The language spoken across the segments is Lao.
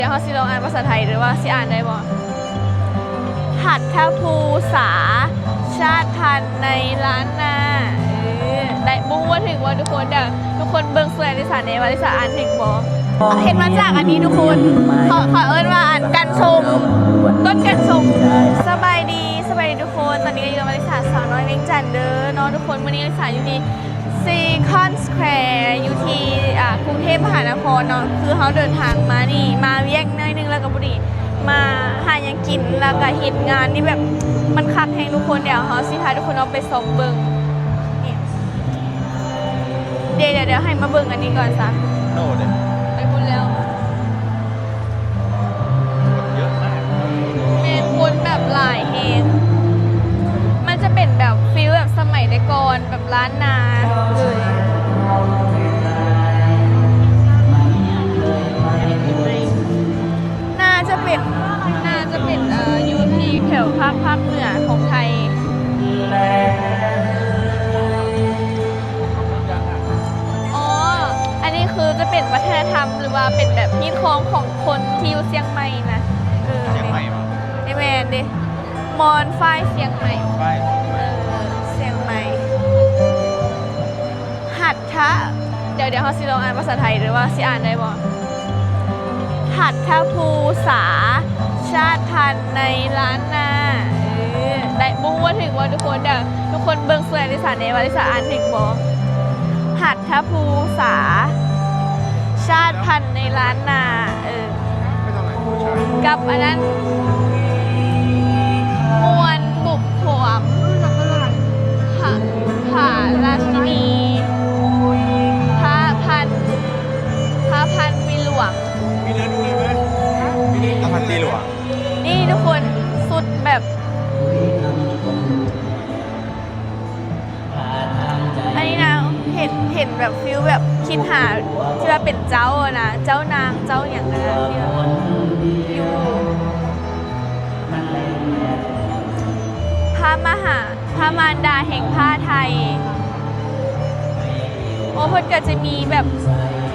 ດຽວເຮົາຊິລອງອ່ານພາສາໄທເດີວ່າຊິອ່ານໄດ້ບໍ່. ຫັດທະພູສາ ຊາດພັນໃນລ້ານນາ. ເອີ ໄດ້ ບໍ່ຮູ້ວ່າຖືກບໍ່ທຸກຄົນ. ດຽວທຸກຄົນເບິ່ງຊ່ວຍອາລິສາແດ່ວ່າອາລິສາອ່ານຖືກບໍ່. ເຮັດມາຈາກອັນນີ້ທຸກຄົນ ເຂົາ ເຂົາເອີ້ນວ່າອັນກັນຊົງ ຕົ້ນກັນຊົງ. ສະບາຍດີ ສະບາຍດີທຸກຄົນ. ຕອນນີ້ກໍຢູ່ກັບອາລິສາສາວນ້ອຍວຽງຈັນເດີເນາະທຸກຄົນ. ມື້ນີ້ອາລິສາຢູ່ທີ່ Seacon Square ຢູ່ທີ່ ອ່າ ກຸງເທບມະຫານະຄອນເນາະ. ຄືເຮົາເດີນທາງມານີ້ ມາວຽກໜ້ອຍໜຶ່ງ ແລ້ວກໍພໍດີມາຫາຫຍັງກິນ ແລ້ວກໍເຮັດງານນີ້ແບບມັນຄັກແຮງທຸກຄົນ. ດຽວເຮົາຊິພາທຸກຄົນອອກໄປຊອກເບິ່ງ. ເດ ດຽວ ດຽວໃຫ້ມາເບິ່ງອັນນີ້ກ່ອນຊະ. ໂນເດ ໄປພຸ້ນແລ້ວ. ຄົນເຍອະມາກ. ແມ່ນ ຄົນແບບຫຼາຍແຮງ. ມັນຈະເປັນແບບຟີລແບບສະໄໝແຕ່ກ່ອນ ແບບລ້ານນາເລີຍ. ໜ້າຈະເປັນ ໜ້າຈະເປັນ ເອີ ຢູ່ທີ່ແຖວພາກ ພາກເໜືອຂອງໄທ. ອໍ ອັນນີ້ຄືຈະເປັນວັດທະນະທຳ ຫຼືວ່າເປັນແບບຮີດຄອງຂອງຄົນທີ່ຢູ່ຊຽງໃໝ່ນະ. ເອີ ຊຽງໃໝ່ຫວາ? ແມ່ນເດ ມອນຝ້າຍຊຽງໃໝ່. ຝ້າຍ ເອີ ຊຽງໃໝ່. ຫັດທະ ດຽວ ດຽວເຮົາຊິລອງອ່ານພາສາໄທເດີວ່າຊິອ່ານໄດ້ບໍ່. ຫັດທະພູສາ ຊາດພັນໃນລ້ານນາ. ເອີ ໄດ້ ບໍ່ຮູ້ວ່າຖືກບໍ່ທຸກຄົນ. ດຽວທຸກຄົນເບິ່ງຊ່ວຍອາລິສາແດ່ວ່າອາລິສາອ່ານຖືກບໍ່. ຫັດທະພູສາ ຊາດພັນໃນລ້ານນາ. ເອີ ກັບອັນນັ້ນ ມ່ວນບຸບພວມ ພະ ພະລາຊິນີ ພະພັນ ພະພັນວິຫຼວງ. ພະພັນວິຫຼວງ. ນີ້ທຸກຄົນ ຊຸດແບບ ອັນນີ້ນະ ເຫັນ ເຫັນແບບຟີລແບບຄິດຫາທີ່ວ່າເປັນເຈົ້ານະ ເຈົ້ານາງ ເຈົ້າຫຍັງນະ ທີ່ວ່າຢູ່ ພະມະຫາ ພະມານດາແຫ່ງຜ້າໄທ. ໂອ້ ເພິ່ນກໍຈະມີແບບ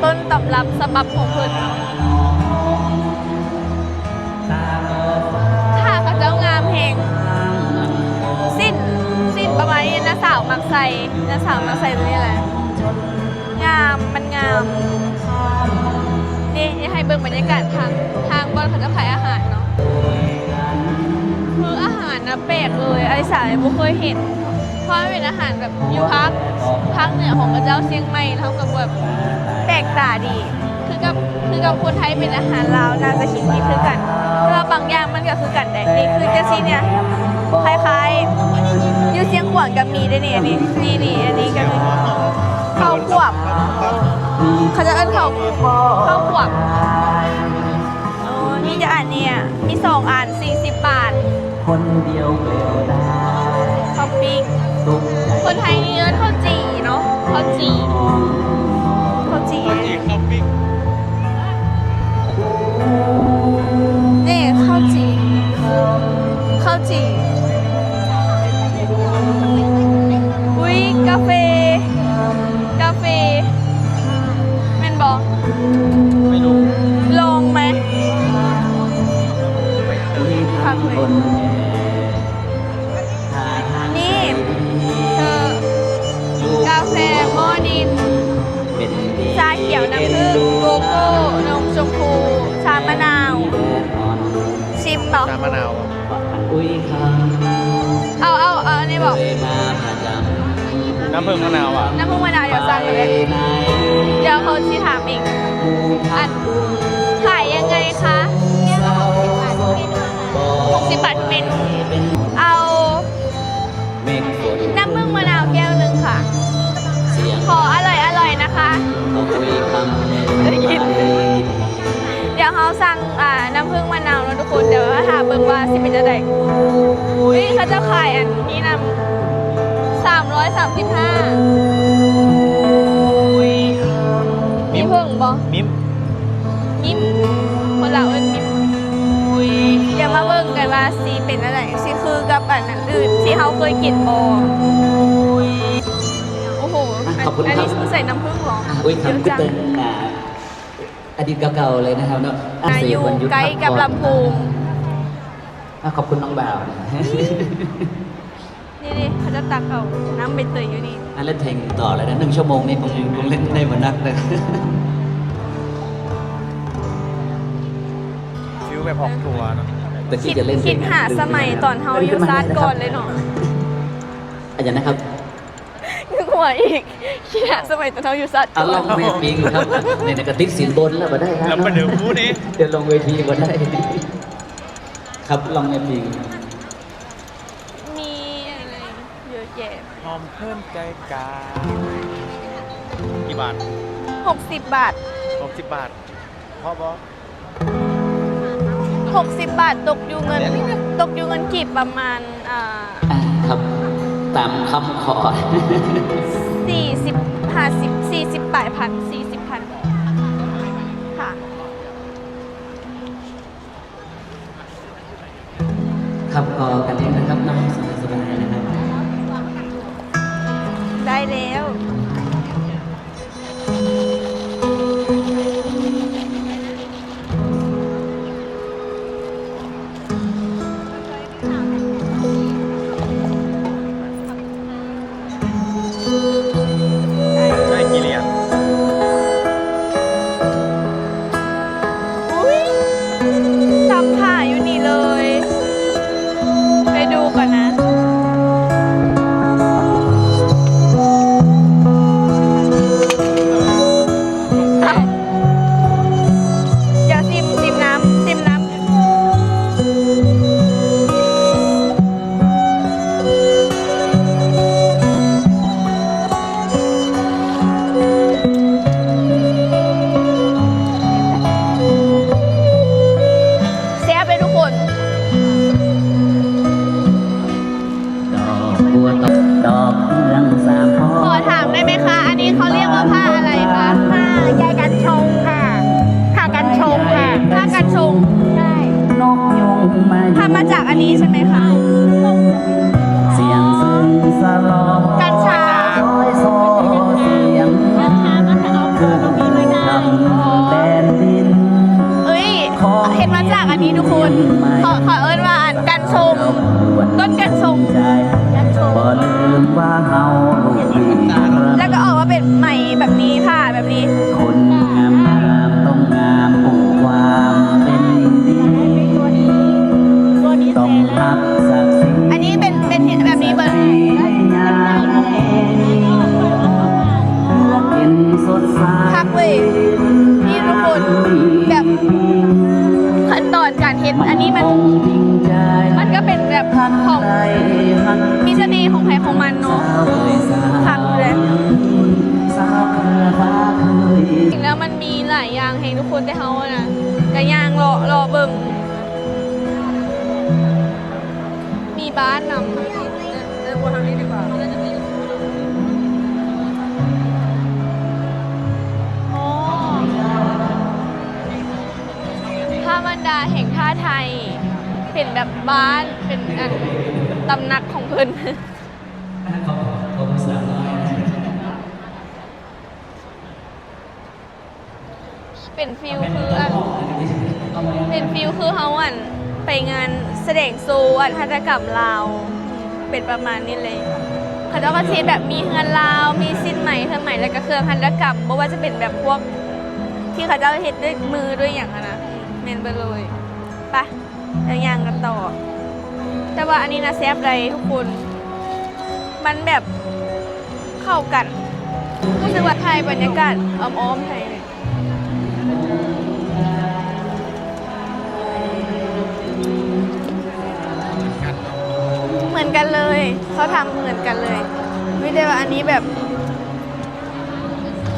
ຕົ້ນຕຳລັບສະບັບຂອງເພິ່ນ. ຜ້າເຂົາເຈົ້າງາມແຮງ. ສິ້ນ ສິ້ນປະມານນີ້ ນ້າສາວມັກໃສ່ ນ້າສາວມັກໃສ່ຕົວນີ້ແຫຼະ. ງາມ ມັນງາມ. ນີ້ ຢາກໃຫ້ເບິ່ງບັນຍາກາດທາງ ທາງບ່ອນເຂົາເຈົ້າຂາຍອາຫານເນາະ. ຄືອາຫານນະແປກເລີຍ ອາລິສາບໍ່ເຄີຍເຫັນ. ເພາະມັນເປັນອາຫານແບບຢູ່ພາກ ພາກເໜືອຂອງເຂົາເຈົ້າ ຊຽງໃໝ່ ເຮົາກໍແບບແປກຕາດີ. ຄືກັບ ຄືກັບຄົນໄທເປັນອາຫານລາວ ໜ້າຈະຄິດຜິດຄືກັນ ແຕ່ວ່າບາງຢ່າງມັນກໍຄືກັນເດ້. ນີ້ຄືຈັ່ງຊີ້ເນຍ ຄ້າຍໆ ຢູ່ຊຽງຂວາງກໍມີເດ້ນີ້. ອັນນີ້ ນີ້ ນີ້ ອັນນີ້ກໍມີເຂົ້າຂວບ ເຂົາຈະເອີ້ນເຂົ້າ ເຂົ້າຂວບ. ໂອ້ ມີຈັກອັນນີ້ ມີສອງອັນ ສີ່ສິບບາດ. ຄົນດຽວແວວດາວ ເຂົ້າປີ້ງ ຄົນໄທເອີ້ນເຂົ້າຈີ່ເນາະ ເຂົ້າຈີ່ ເຂົ້າຈີ່ ເຂົ້າປີ້ງ. ນີ້ເຂົ້າຈີ່ ເຂົ້າຈີ່. ອຸ້ຍ ກາເຟ ກາເຟ ແມ່ນບໍ່? ໄມ່ຮູ້ ລອງໄໝ? ຄັກເລີຍ. ນີ້ ເອີ ກາແຟໝໍ້ດິນ ຊາຂຽວນ້ຳຜຶ້ງ ໂກໂກ້ ນົມຊົມພູ ຊາມະນາວ. ຊິມບໍ່? ຊາມະນາວ. ເອົາ ເອົາ ເອົາອັນນີ້ບໍ່? ນ້ຳຜຶ້ງມະນາວຫວາ? ນ້ຳຜຶ້ງມະນາວ ດຽວສັ່ງເລີຍ ດຽວເຂົາຊິຖາມອີກ. ອັນ ຂາຍຍັງໄງຄະ? ຫົກສິບບາດທຸກເມນູ. ເອົາ ນ້ຳຜຶ້ງມະນາວແກ້ວໜຶ່ງຄ່ະ. ຂໍອະຮ່ອຍໆ ນະຄະ. ໄດ້ຍິນ. ດຽວເຮົາສັ່ງ ອ່າ ນ້ຳຜຶ້ງມະນາວເນາະທຸກຄົນ. ດຽວຖ້າເບິ່ງວ່າຊິເປັນຈັ່ງໃດ. ເອີຍ ເຂົາເຈົ້າຂາຍອັນນີ້ນຳ ສາມຮ້ອຍສາມສິບຫ້າ. ມີເຜິ້ງບໍ່? ມິມ ມິມ ຄົນລາວເອີ້ນມິມ. ດຽວມາເບິ່ງກັນວ່າຊິເປັນອັນໃດ ຊິຄືກັບອັນອື່ນທີ່ເຮົາເຄີຍກິນບໍ່. ໂອ້ໂຫ ອັນ ອັນນີ້ໃສ່ນ້ຳຜຶ້ງເຫາະ? ເຍອະຈັງ. ທີ່ເກົ່າໆເລີຍນະຄັບເນາະ. ອ່າ ຢູ່ໃກ້ກັບລຳໂພງ. ອ່າ ຂອບຄຸນນ້ອງບ່າວ. ນີ້ໆ ເຂົາຈະຕັກເອົານ້ຳໃບເຕີຍຢູ່ນີ້. ອັນລະເທັງຕໍ່ແລ້ວນະ ໜຶ່ງຊົ່ວໂມງນີ້ຄົງ ຄົງເຫຼັ້ນໄດ້ບໍ່ໜັກເດີ. ຟີວແບບອອກທົວເນາະ. ແຕ່ຄິດຈະເຫຼັ້ນເພງ ຄິດຫາສະໄໝຕອນເຮົາຢູ່ຊາດກ່ອນເລີຍເນາະ. ອັນຫຍັງນະຄັບ? ນຶກຫົວອີກ ຄິດຫາສະໄໝຕອນເຮົາຢູ່ຊາດກ່ອນ. ເອົາ ລອງແມ່ປິງຄັບ. ນີ້ນະກະຕິດສິນບົນແລ້ວບໍ່ໄດ້ນະ. ລຳປະເດີໝູນີ້ ດຽວລົງເວທີບໍ່ໄດ້. ຄັບ ລອງແມ່ປິງ. ມີອະໄລເຍອະແຍະ. ຫອມເພີ່ມໃຈກາ. ກີ່ບາດ? ຫົກສິບບາດ. ຫົກສິບບາດ ພໍບໍ່? ຫົກສິບບາດ ຕົກຢູ່ເງິນ ຕົກຢູ່ເງິນກີບປະມານ ອ່າ ອ່າ ຄັບ ຕາມຄຳຂໍ ສີ່ສິບ ຫ້າສິບ ສີ່ສິບປາຍພັນ ສີ່ສິບພັນຄ່ະ. ຄັບ ກໍກັນເອງນະຄັບເນາະ ສະບາຍໆນະຄັບ. ໄດ້ແລ້ວ. ໄດ້ກີ່ຫຼຽນ? ອຸ້ຍ ຕຳຖ້າຢູ່ນີ້ເລີຍ ໄປດູກ່ອນນະ. ດຽວຊິມ ຊິມນ້ຳ ຊິມນ້ຳ. ແຊບເດ້ທຸກຄົນ. ດອກບົວ ດອກເຮືອງສາມພໍ. ຂໍຖາມໄດ້ໄໝຄະ ອັນນີ້ເຂົາຮຽກວ່າຜ້າອະໄລຄະ? ຜ້າ ใยกัญชง ຄ່ະ ຜ້າກັນຊົງຄ່ະ. ຜ້າກັນຊົງ ໃຊ່. ທຳມາຈາກອັນນີ້ໃຊ່ໄໝຄະ? ກັນຊາ. ເອີຍ ເຮັດມາຈາກອັນນີ້ທຸກຄົນ ເຂົາ ເຂົາເອີ້ນວ່າອັນກັນຊົງ ຕົ້ນກັນຊົງ ກັນຊົງ. ແລ້ວກໍອອກມາເປັນໄໝແບບນີ້ ຜ້າແບບນີ້. ຄົນງາມໆຕ້ອງງາມ ຜູ້ຄວາມເປັນດີຕ້ອງຮັກສັກສີ. ອັນນີ້ເປັນ ເປັນແບບນີ້ເບິ່ງ ຄັກເວີຍ. ນີ້ທຸກຄົນ ແບບ ຂັ້ນຕອນການເຮັດອັນນີ້ມັນ ມັນກໍເປັນແບບຂອງ ມີສະເໜ່ຂອງໃຜຂອງມັນເນາະ. ຄັກຢູ່ເດ້. ຈິງແລ້ວມັນມີຫຼາຍຢ່າງແຮງທຸກຄົນ ແຕ່ເຮົານະກະຍ່າງເລາະ ເລາະເບິ່ງ ມີບ້ານນຳ. ອໍ ພະມານດາແຫ່ງຜ້າໄທ ເປັນແບບບ້ານ ເປັນອັນຕຳໜັກຂອງເພິ່ນ. ເປັນຟີວຄືອັນ ເປັນຟີວຄືເຮົາອັນ ໄປງານສະແດງໂຊອັນຫັດຖະກຳລາວ ເປັນປະມານນີ້ເລີຍ. ເຂົາເຈົ້າກໍຊິເຮັດແບບມີເຮືອນລາວ ມີສິ້ນໄໝ ເຄື່ອງໄໝ ແລ້ວກໍເຄື່ອງຫັດຖະກຳ ບໍ່ວ່າຈະເປັນແບບພວກທີ່ເຂົາເຈົ້າເຮັດດ້ວຍມືດ້ວຍຫຍັງຫັ້ນນະ ແມ່ນເບິດເລີຍ. ໄປ ແລ້ວຍ່າງກັນຕໍ່. ແຕ່ວ່າອັນນີ້ນະແຊບໃດ໋ທຸກຄົນ ມັນແບບເຂົ້າກັນ ຮູ້ສຶກວ່າຖ່າຍບັນຍາກາດອ້ອມໆໄທ ເໝືອນກັນເລີຍ ເຂົາທຳເໝືອນກັນເລີຍ. ມີແຕ່ວ່າອັນນີ້ແບບ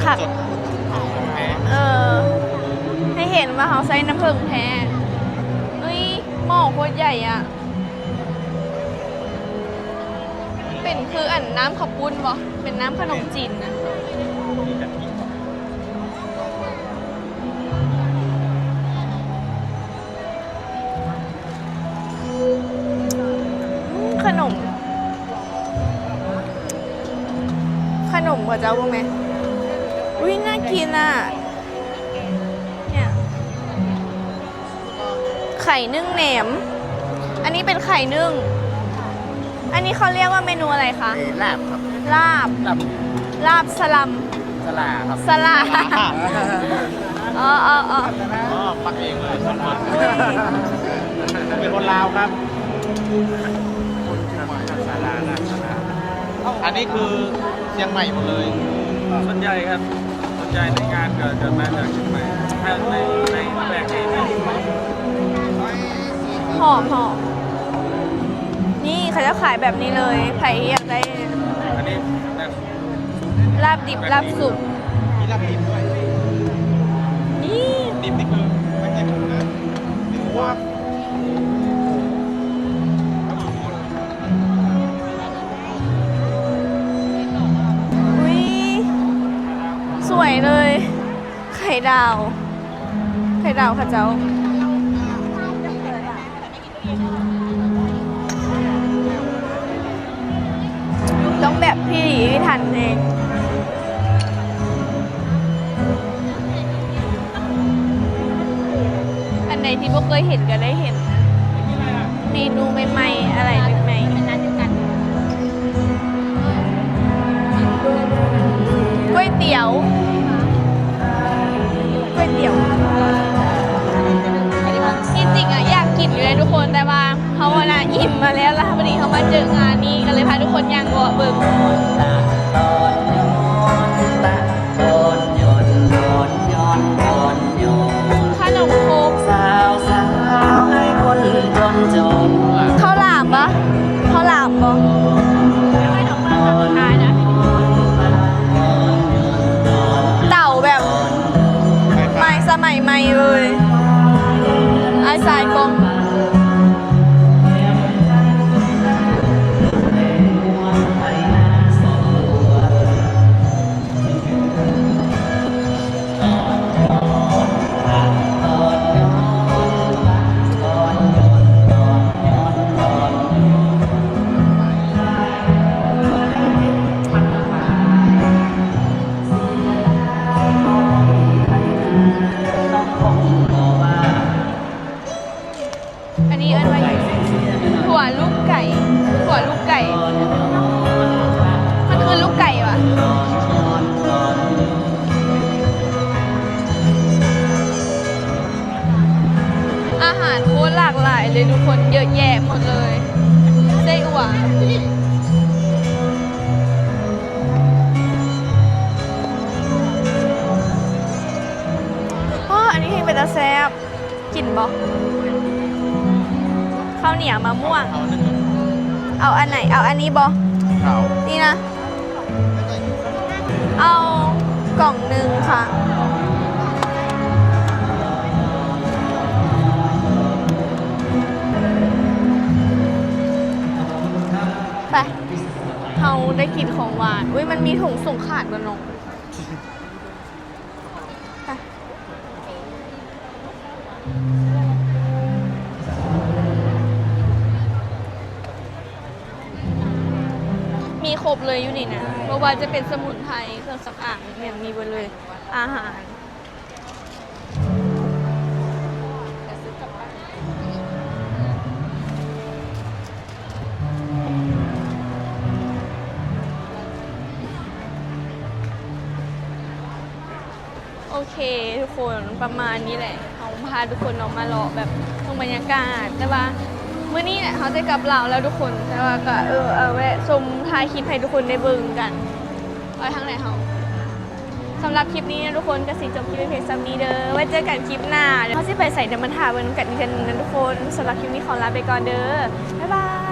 ຄັກ ເອີ ໃຫ້ເຫັນວ່າເຮົາໃຊ້ນ້ຳເຜິ້ງແທ້. ເອີຍ ໝໍ້ໂຄດໃຫຍ່ອະ ເປັນຄືອັນນ້ຳເຂົ້າປຸ້ນບໍ່? ເປັນນ້ຳຂະໜົມຈີນນະ. ຂະໜົມ ຂະໜົມບໍ່ເຈົ້າ ເບິ່ງແມ. ອຸ້ຍ ໜ້າກິນອະ ເນຍ ໄຂ່ໜຶ້ງແໜມ ອັນນີ້ເປັນໄຂ່ໜຶ້ງ ອັນນີ້ເຂົາຮຽກວ່າເມນູອະໄລຄະ? ເອີ ລາບຄັບ ລາບ ລາບ ລາບສະລຳ ສະຫຼາຄັບ ສະຫຼາ ອໍ ອໍ ອໍ ອໍ ປັກເອງເລີຍ ສົດໆ ເປັນຄົນລາວຄັບ ຄົນຊຽງໃໝ່ ສະຫຼາ ສະຫຼາ ອັນນີ້ຄືຊຽງໃໝ່ໝົດເລີຍ ສ່ວນໃຫຍ່ຄັບ ສ່ວນໃຫຍ່ໃນງານກໍຈະມາຈາກຊຽງໃໝ່ ໃນ ໃນແບບນີ້ ຫອມ ຫອມ ນີ້ເຂົາເຈົ້າຂາຍແບບນີ້ເລີຍ ໃຜທີ່ຢາກໄດ້ ອັນນີ້ແບບ ລາບດິບ ລາບສຸກ ມີລາບດິບດ້ວຍ ນີ້ ດິບນີ້ຄືໄປໃສ່ໝູນະ ຫຼືວ່າ ອຸ້ຍ ສວຍເລີຍ ໄຂ່ດາວ ໄຂ່ດາວເຂົາເຈົ້າ ຕ້ອງແບບພິຖີພິຖັນແຮງ ອັນໃດທີ່ບໍ່ເຄີຍເຫັນກໍໄດ້ເຫັນ ເມນູໃໝ່ໆ ອາຫານໃໝ່ໆ ກ໋ວຍຕຽວ ກ໋ວຍຕຽວ ທີ່ຈິງອະຢາກກິນຢູ່ເດ້ທຸກຄົນ ແຕ່ວ່າເຮົາຫັ້ນນະອີ່ມມາແລ້ວ ແລ້ວພໍດີເຮົາມາເຈີງານນີ້ ກໍເລີຍພາທຸກຄົນຍ່າງເລາະເບິ່ງ ຂະໜົມຄົກ ເຂົ້າຫຼາມບໍ່? ເຂົ້າຫຼາມບໍ່? ເຕົາແບບໃໝ່ ສະໄໝໃໝ່ເລີຍ ອ້າຍຊາຍກອງ. ອັນນີ້ເອີ້ນວ່າຫຍັງ? ຖົ່ວລູກໄກ່ ຖົ່ວລູກໄກ່ ມັນຄືລູກໄກ່ຫວາ? ອາຫານໂຄດຫຼາກຫຼາຍເລີຍທຸກຄົນ ເຍອະແຍະໝົດເລີຍ ໄສ້ອົ່ວ ອໍ ອັນນີ້ເຮັດເປັນຕາແຊບ. ກິນບໍ່? ເຂົ້າໜຽວມະມ່ວງ ເອົາອັນໃດ? ເອົາອັນນີ້ບໍ່? ເອົາ ນີ້ນະ ເອົາກ່ອງໜຶ່ງຄ່ະ ໄປ ເຮົາໄດ້ກິນຂອງຫວານ ອຸ້ຍ ມັນມີຖົງສົງຂາດບໍ່ເນາະ? ມີຄົບເລີຍຢູ່ນີ້ນະ ບໍ່ວ່າຈະເປັນສະໝຸນໄພ ເຄື່ອງສຳອາງ ແມ່ນມີເບິດເລີຍ ອາຫານ. ໂອເຄທຸກຄົນ ປະມານນີ້ແຫຼະ ເຮົາພາທຸກຄົນເນາະ ມາເລາະແບບເບິ່ງບັນຍາກາດ ແຕ່ວ່າມື້ນີ້ແຫຼະ ເຮົາຈະກັບລາວແລ້ວທຸກຄົນ ແຕ່ວ່າກໍ ເອີ ເອົາແວະຊົມ ຖ່າຍຄລິບໃຫ້ທຸກຄົນໄດ້ເບິ່ງກັນ ໄປທາງໃດເຮົາ? ສຳລັບຄລິບນີ້ນະທຸກຄົນ ກໍຊິຈົບຄລິບໄວ້ພຽງສ່ຳນີ້ເດີ ໄວ້ເຈີກັນຄລິບໜ້າ ເຮົາຊິໄປໃສ ດຽວມາຖ້າເບິ່ງນຳກັນອີກເທື່ອໜຶ່ງນະທຸກຄົນ ສຳລັບຄລິບນີ້ຂໍລາໄປກ່ອນເດີ ບາຍບາຍ.